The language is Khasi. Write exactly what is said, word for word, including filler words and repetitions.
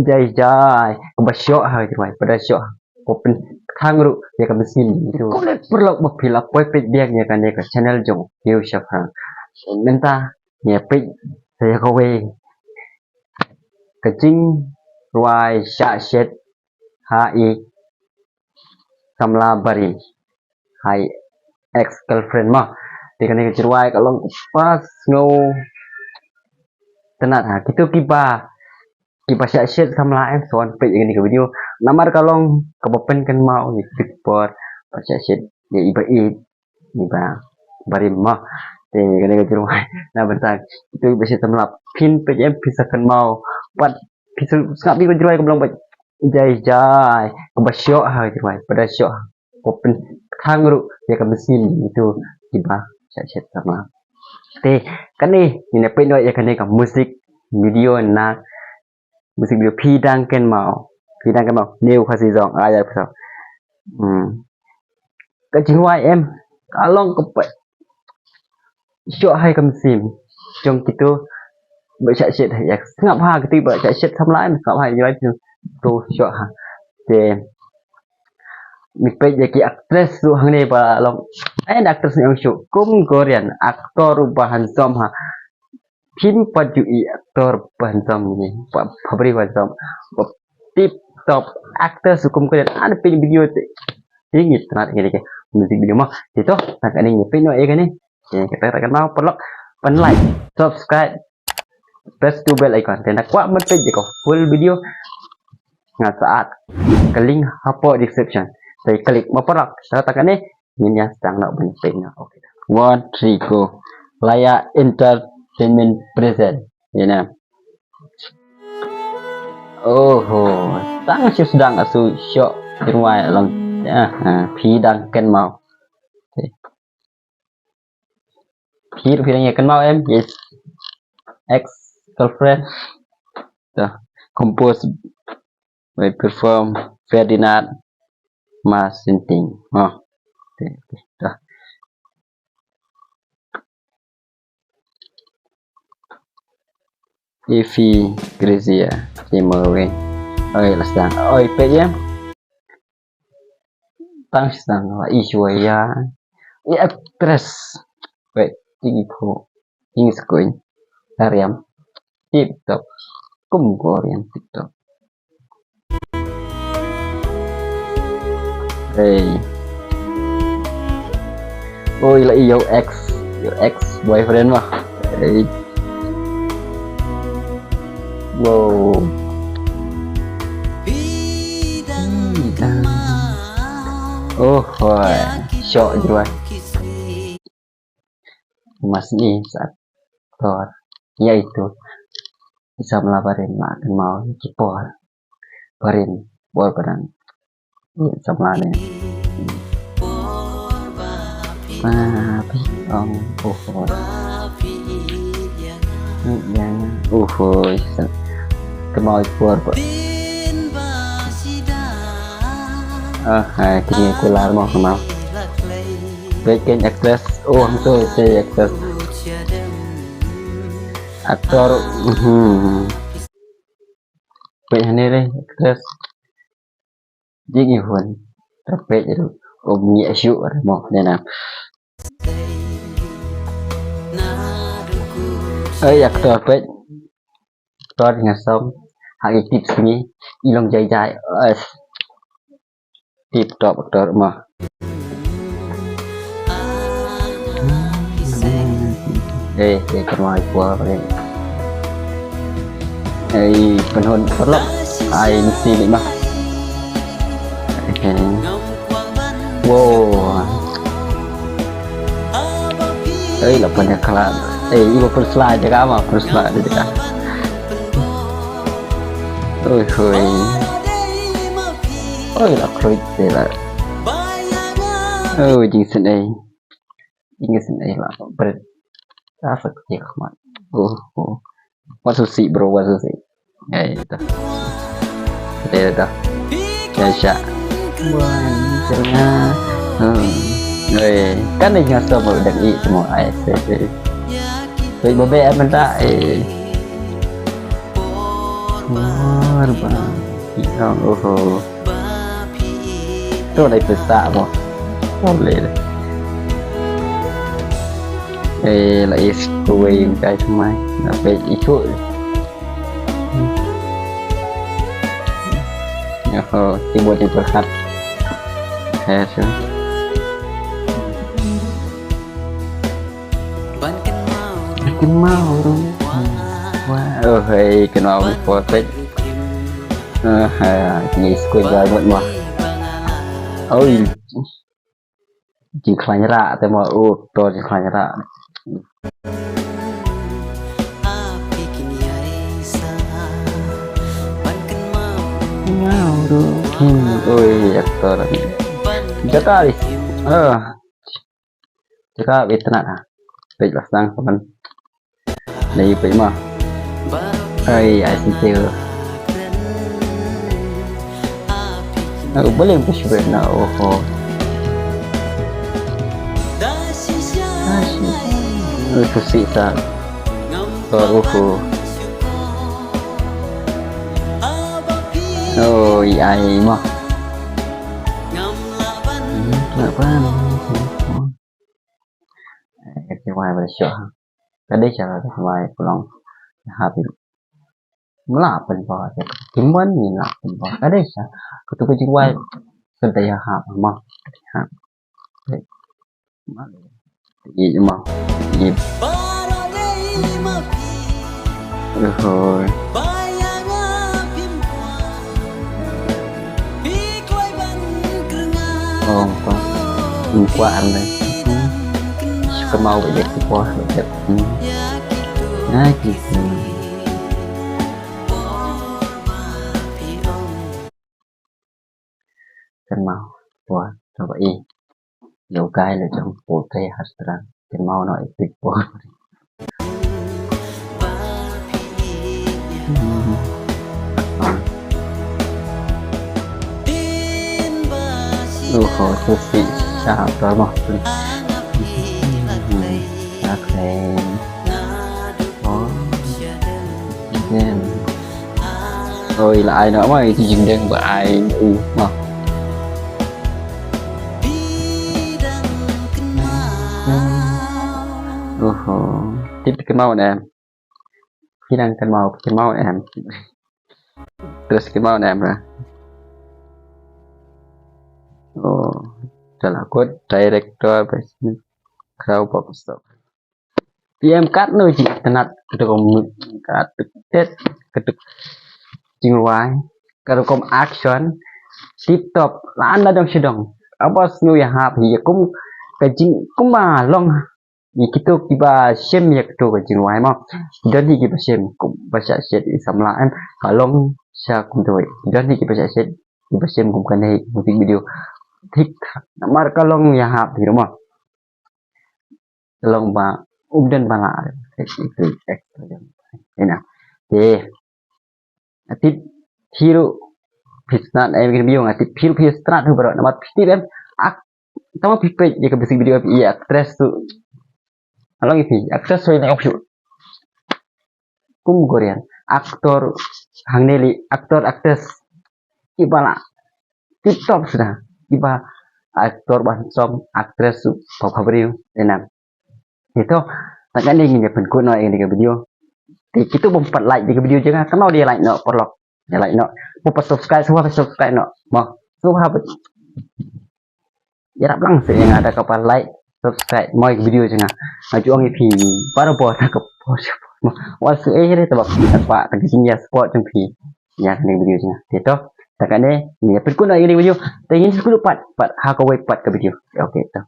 jai jai, kaba shoh ha ka jingrwai, bad da shoh ha. Ko pynkthang ruh ïa ka mynsiem jong itu. Khublei paralok ba phi la poi peit biang ïa kane ka channel jong Hugh Shaphrang. Mynta ngin ïa peit sa ïa kawei ka jingrwai shah shet ha i samla barim, ha i ex girlfriend mo. Te kane ka jingrwai ka long kaba sngewtynnat ha kito kiba, kiba shah shet samla, em, sa wan peit ïa kane ka video. Namar ka long kaba pynkynmaw ïa kito ki por ba shah shet ïa iba ïeit, iba barim mo. Te kane ka jingrwai na bynta kito kiba shah shet samla, phin peit, em, phin sa kynmaw. Bad phi sngap ïa ka jingrwai kaba long ba jai jai, kaba shoh ha ka jingrwai, bad da shoh ha. Ko pynkthang ruh ïa ka mynsiem jong itu kiba shah shet samla. Te kane ngin ïa peit noh ïa kane ka music video na, music video Phi Dang Kynmaw, Phi Dang Kynmaw, New Khasi Song, ah, ïa, so. Hmm. Ka jingrwai, em, ka long kaba shoh ha ïa ka mynsiem jong kito ba shah shet ha i ex. Sngap ha kito ba shah shet samla, em, sngap ha ïa ka jingrwai tu, tu shoh ha. Te ngi peit ïa ki actress ruh hangne ba long, eh, actress ne ong shuh, kum Korean, actor ruh ba handsome ha. Phim pat ju i actor ba handsome ne, ba phabri ba handsome, ba tip top actor ruh kum Korean. Ngan peit video te, te ngi tynnat ïa kane ka music video mo. Te to, tang kane ngi peit noh ïa kane. Te kata kata kynmaw paralok, pyn like, subscribe, press to bell icon. Te lada kwah ban peit ïa ka full video, ngan sa add ka link hapoh description. Te klik mo paralok. Te tang kane ngin ïa sdang noh ban peit noh. Okay. One, three, go. Laya Entertainment present. Ïa na. Oho. Tang shu sdang, ah, shu shoh jingrwai long. Ïa, ha, Phi Dang Kynmaw. Okay. Phi, phi dang ïa kynmaw, em? Yes. Ex girlfriend. Dah. Compose by, perform Ferdinand Masinting. Oh. Dah. Evi Grazia. Terima kasih. Oi, la sdang. Oi, peit ïa. Tang sdang la i shuwa ïa i actress. Peit, jingithuh, jingskuin. Lariam. Tip top. Kum Korean tip top. Hey. Oi, la i ïa u ex, ïa u ex boyfriend mo. Hey. Wow. Oh, hoi. Shoh jingrwai. Mas ni sa tor. Ïa itu. I samla barim, la kynmaw ïa ki por barim, por ba dang ïeit samla ne. Ba phi ong, oh, oh. Ïa nga, oh, oh, sa kynmaw ïa ki por ba. Ah, hai, kine kular mo kynmaw. Peit keiñ actress. Oh, hangto te actress. Actor. Mhm. Peit hangne re actress. Jingïehun. Te peit ruh um ngi shu re mo ne na. Ei, actor peit. Actor nga song. Ha ki tip sngi. I long jai jai. Tip top actor ma. Eh, eh, kynmaw i por, eh. Eh, pynhun paralok. Ai, mesti ni mah. Eh. Wow. Eh, la pynïakhlad. Eh, iba pynslide jaka ma, pynslide jaka. Oi, hoi. Oi, la khruit te la. Oi, jingsynei. Jingsynei la bret. Ta sak ti khmat. Oh, oh. Wat susi, bro, wat susi. Ei, ta. Te ta. Ya sha. Wan, tengah. Hmm. Ei, kan ni nga stop dak i semua ai. Ei, ei. Ei, babe, eh, mynta, eh. War ba. Ong, oho. To dai pesta mo. Boleh deh. Eh, la is kuwe yung kai kumai. Nape iku. Oho, keyboard yang terhat. Eh, so. Kynmaw ruh. Wah, oh, hey, kynmaw ruh perfect. Ah, ha, ni squid ba mut mah. Oi. Jingkhlaiñ rah te mah, oh, to jingkhlaiñ rah. Kynmaw ruh. Hmm, oi, actor. Jaka dih. Ah. Jaka bit tnat ha. Peit ba sang kaman. Dei peit ma. Ai, ai si te. Oh, boleh peit na, oho. Oh, tu si ta. Oho. Oh, ai ma. Hmm, kenapa? Eh, ka jingwai ba la shoh ha. Ka dei sha ka jingwai ka long. Ha phi. Mla pynpaw te. Kim wan ni mla pynpaw. Ka dei sha. Ka tu ka jingwai. Ka dei ha ha ma. Ha. Ih ma. Ih. Hoi. Ong ko. Ym kwah ar ne. Kynmaw ba ïa ki por ba tep. Hmm. Ai ki. Kynmaw por to ba i. Ïa u guy la jong po te ha stra. Kynmaw noh ïa ki por. Oho, tu si sha ha mo. Okay. Oh. Again. Oi, la ai noh ma, ito jingdeng ba ai u ma. Oho. Tip kynmaw ne em. Phi dang kynmaw, kynmaw ne em. Terus kynmaw ne em ra. Oh, salah kot director, business, crowd pop stop. Phi em katno jingtnat, kata ko kat tet, kata jingwai, kata ko action, tip top, la an la dong sha dong. Aba sngew ïahap hi ïa kum ka jing kumba long. Ïa kito kiba shem ïa kito ka jingwai mo. Don hi kiba shem kumba shah shet i samla em ka long sha kumto. Don hi kiba shah shet kiba shem kum kane music video. Thik namar ka long ïahap hi mo. Long ba ym don ba lah. Ina. Te nga tip phi ruh phi start em ki video, nga tip phi ruh phi start ruh baroh namar phi tip em. Ak tang phi peit ïa ka basic video ïa actress tu. Along ïa phi actress tu ïa phi. Kum Korean actor hangne lei actor actress. Kiba la tip top suda. Kiba actor ba handsome, actress tu ba pha briew. Ina. Ito, tang kane ngin ïa pynkut noh ïa kane ka video. Te kito bym pat like ïa ka video jong nga, kynmaw de like noh paralok. Ïa like noh. Pu pat subscribe, sngewbha subscribe noh. Mo, sngewbha. Ïarap lang seh ïa nga da kaba like, subscribe mo ïa ka video jong nga. Nga ju ong ïa phi barabor da ka por. Mo, wan sngewbha ïa te ba phi da ba da ka jingïa support jong phi. Ïa kane ka video jong nga. Te to, tang kane ngin ïa pynkut noh ïa kane ka video. Te ngin pynkut pat pat ha kawei pat ka video. Okay to.